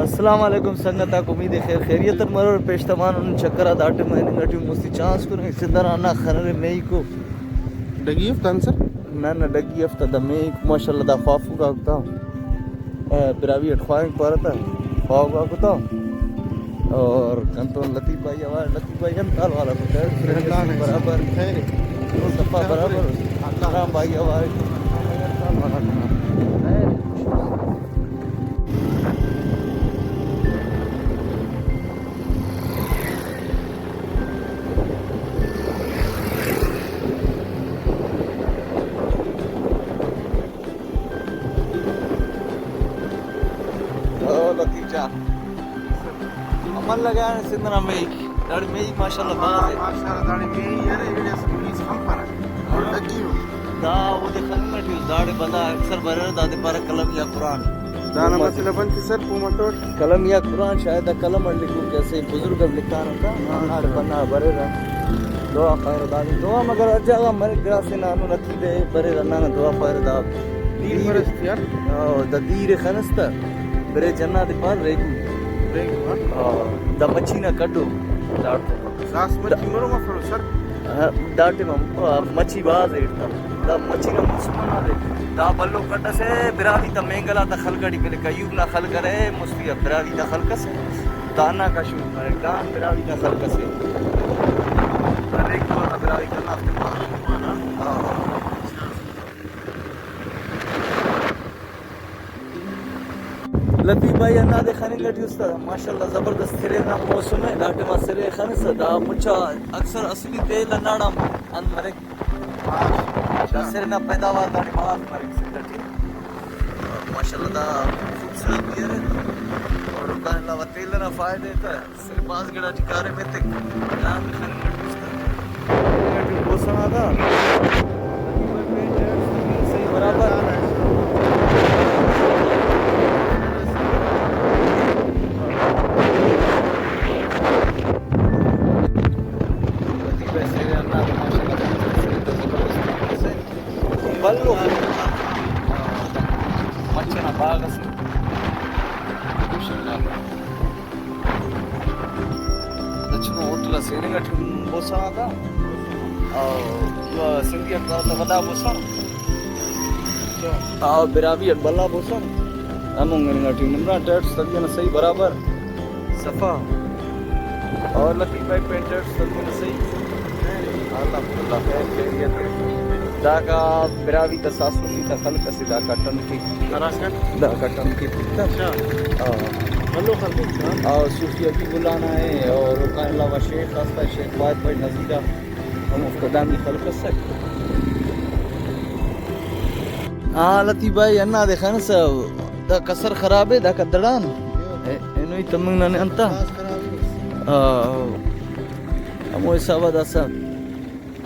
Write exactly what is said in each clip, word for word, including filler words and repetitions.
السلام علیکم سنگت آک، امید خیر خیریت اٹ مرور۔ پیش تمانن چکر آ، دا ٹائم ایننگ ٹی مستی چانس کرے سندھ نا ہندا خنرے میکو۔ ڈگی اف دانا سر؟ نہ نہ، ڈگی اف تا، دا میک ماشاءاللہ دا خواف کا ہوتا۔ اے، براہوئی اٹ خواہنگ پارہ تا، خواہوک آکو تا۔ اور کنتون لطیف بھائی اوار، لطیف بھائی ہم تال والا کو خیر، خیریت سے برابر۔ خیر۔ صفا برابر۔ اللہ۔ رام بھائی اوار۔ او لطیف جان، عمل لگا ہے سندھ نا میک۔ داڑے میک ماشاءاللہ باز ہے۔ ماشاءاللہ، داڑے میک یار، ایڑے اسہ پولیس ہم پارہ۔ اور لگی ہو۔ دا اودے خننگ ٹی اس، داڑے بندغ اکثر بریرہ، دادے پارہ قلم یا قرآن۔ دانا مطلب انت سر، پہہ متوٹ؟ قلم یا قرآن، شاید دا قلم اٹ لکھوک اسہ بزرگ اس لکھانو تا، ہاں، ہندا سر۔ بندغ بریرہ۔ دعا خیر دادے دعا، مگر ہر جاگہ مریک، گڑاسے نا ہندن عقیدہ ءِ، بریرہ ہندانا دعا خیر دا۔ دیر دیر۔ پرست یار۔ ہاں، دا دیر خنس تا، برے جنا تے پار ریگو۔ ریگو، ہاں۔ ہاں، دا مچھی نا کڈو، داڑتون۔ ساس مچھی مرو مفرو سر۔ ہاں، دا ٹائم آ مچھی بھاز ایڑ تا۔ دا مچھی نا موسم ہندا دے۔ دا بھلو کڈ اسے براہوئی تا مینگل آتا خلق اٹی پلک، ایوب نا خلق ارے مستی آ براہوئی تا خلق اسے۔ دا ہندا کشو مریک، دا ہم براہوئی تا خلق اسے۔ دا ریک والا براہوئی کنا ہفتے پار۔ ہاں۔ لطیف بھائی ہندادے خننگ ٹی است، ماشاءاللہ زبردست سرے نا موسم ءِ، دا ٹائما سرے خنسہ، دا مچا اکثر اصلی تیل ہنداڑان انت مریک۔ دا سرے نا پیداوار داڑے بھاز مریک سندھ ٹی۔ ماشاءاللہ دا خوبصورت بھی ارے اور اوکان علاوہ تیل نا فائدہ ءِ تہ۔ صرف بھاز گڑا ٹی کاریم ایتک۔ جان خیر مٹ مست۔ بوسہ نا دا۔ صحیح برابر۔ بھلو۔ مچھ نا باغ اسے۔ دچنو ہوٹل اس ہننگ اٹی بوسہ آتا۔ او سندھی اٹ پارہ تا ودا بوسہ۔ او براہوئی اٹ بھلا بوسہ۔ ہمون ہننگ اٹی عمران ٹیٹس تدی نا صحیح برابر۔ صفا۔ اور لطیف بھائی پین ٹیٹس تدی نا صحیح۔ اللہ، اللہ خیر خیریت۔ داکا براہوئی تا ساسوکی تا خلق اسے داکا ٹن کے۔ ہرا کن؟ داکا ٹن کے پتا۔ اچھا۔ ہاں۔ بھلو خلق اسے، ہاں۔ اور صوفی حبیب اللہ نا ہے، اور اوکان علاوہ شیخ آتا، شیخ فائد بھائی نزیرہ، ہموفتا دامی خلق اسک۔ ہاں، لطیف بھائی، ہندا دے خنسہ، دا کسر خراب ہے، داکا دڑان۔ اے، اینو ہی تمنگ ننے انتا۔ آ، ہمو حساب آ داسہ۔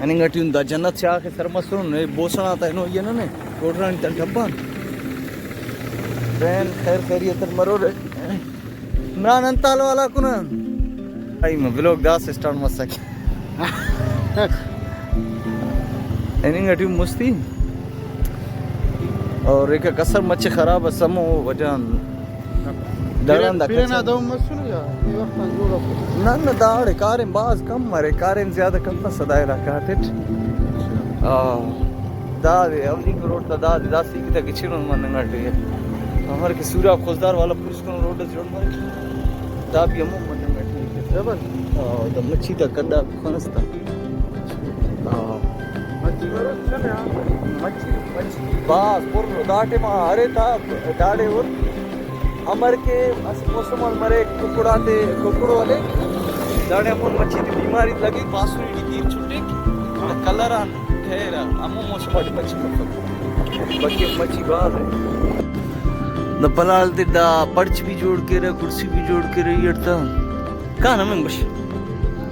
ہننگ ٹی ہن دا جنت شاخ ءِ سر مسرن، اے بوسن آتا اینو ای ننے، کوٹرانی تن ٹھپان۔ بین خیر خیریت اٹ مرورے۔ عمران انت حال والا کنا؟ ائی ما بلاگ داسہ اسٹارٹ مسک۔ ہننگ ٹی مستی۔ اور ایک کسر مچ خراب اس ہمو وجہ آن دڑان دا پھرے نا کچا۔ دہن مسنو یا ای وخت آن جوڑ افس؟ نہ، نہ، داڑے کاریم بھاز کم مرے، کاریم زیادہ کم تس دا علاقہ غاتیٹ۔ آ، دادے اولیکو روڈ تا دادے، دا سیکھ تا گچینو مننگ اٹی۔ امر کہ سوراب خضدار والا پولیس کنو روڈ اس جوڑ مرے۔ دا بھی ہمو مننگ اٹی۔ ڈبل؟ آ، دا مچھی تا کڈا خنس تا۔ آ۔ مچھی، مچھی بھاز پر دا ٹائما ارے تا داڑے ہر امر کہ اسہ موسم آن مرے، ککڑ آتے، ککڑ والے داڑے ہمون مچھی تے بیماری لگے، پاسنی ٹی دیر چھٹک، کلر آن ٹھیرہ، ہمو موسم اٹی مچھی مفک۔ بلکہ مچھی بھاز ءِ۔ دا پلال تے دا پڑچ بھی جوڑ کیرہ، کرسی بھی جوڑ کیرہ، ای اٹ تا کان ہمنگ بش۔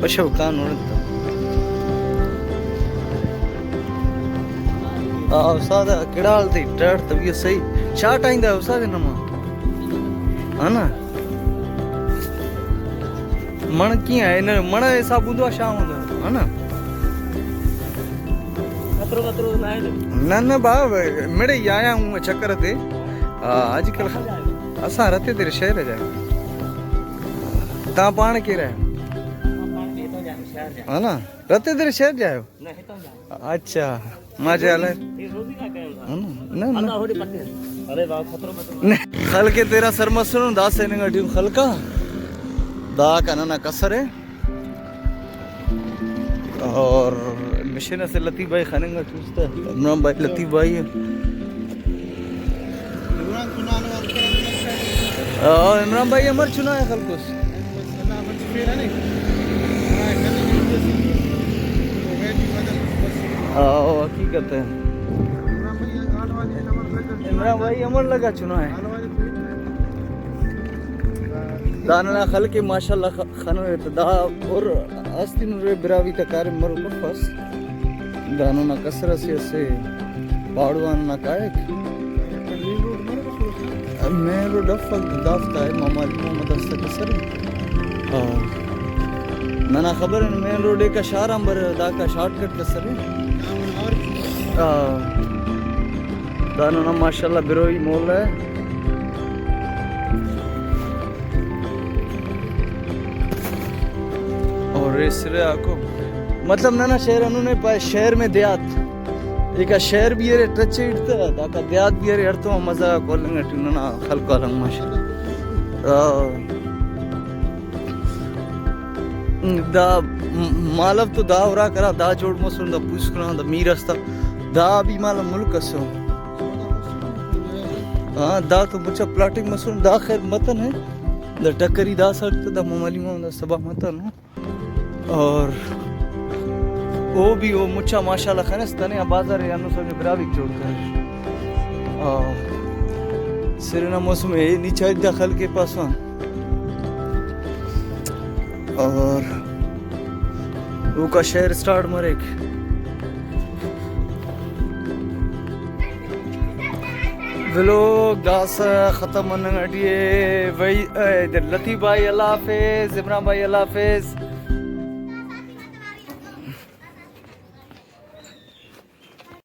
بشو کان اوڑک تا۔ آ، استاد، کڑال تے ٹرٹ طبیعت صحیح۔ شاٹ آئندہ استاد نما۔ ہاں نا؟ مڑ کیاں ہے؟ نہ، مڑ حساب بندو آ شاہ ہوندہ، ہے نا؟ نہ، نہ، با، مڑے یا، یا ہوں چکر تے۔ آ، آج کل خ-، اساں رتے تیرے شہر جا۔ تاں پاݨ کیرہ؟ ہاں نا، رتے در شہر جائے ہو؟ اچھا، ماشاءاللہ۔ نہ، نہ۔ نہ۔ خلق تیرا سر مسنو، دا سیننگ ٹیم خلقا۔ دا کا ننا کسر ہے۔ اور مشین سے لطیف بھائی خننگ ٹوستا۔ عمران بھائی، لطیف بھائی۔ آ، عمران بھائی امر چنا ہے خلقوس؟ آ، حقیقت ہے۔ عمران بھائی امر لگا چنا ہے۔ دانا خلق ماشاءاللہ خ-، خنوے تہ دا اور استی نورے براہوئی تا کاریم مروک افس۔ دا ننا کسر اسے اسے پاڑوان نا کائک۔ مین روڈ افک دافتا ہے، ماما علی محمد استا کسر۔ ہاں۔ ننا خبر ہے مین روڈ ایک شار آن بر، داکا شارٹ کٹ کسر۔ ہاں۔ دا ننا ماشاءاللہ بروئی مول ہے۔ اور ایسرے آکو مطلب ننا شہر انو نے پائے، شہر میں دیہات۔ ایکا شہر بھی ارے ٹچ ایٹ تہ، داکا دیہات بھی ارے، ہڑتوما مزہ کولنگ ٹی ننا خلق والنگ ماشاءاللہ۔ آ، دا م-، مالو تو دا اراک ہرا دا جوڑ مسن، دا پوسکنا، دا میر استا، دا بھی مالو ملک اسو۔ ہاں، دا تو مچا پلاٹنگ مسن، دا خیر متن ہے۔ دا ٹکری دا سڑک تہ، دا ممالی ما دا سبا متن۔ اور او بھی او مچا ماشاءاللہ خنس تنے آ بازار ہے، انو سمجھو براویک جوڑ کر۔ آ، سرنا موسم ہے، نی چاہیے دا خلق پاسوان۔ اور اوکا شہر سٹارٹ مریک۔ ولوگ داسہ ختم مننگ ٹی ء۔ وئی، اے، لطیف بھائی اللہ حافظ، عمران بھائی اللہ حافظ۔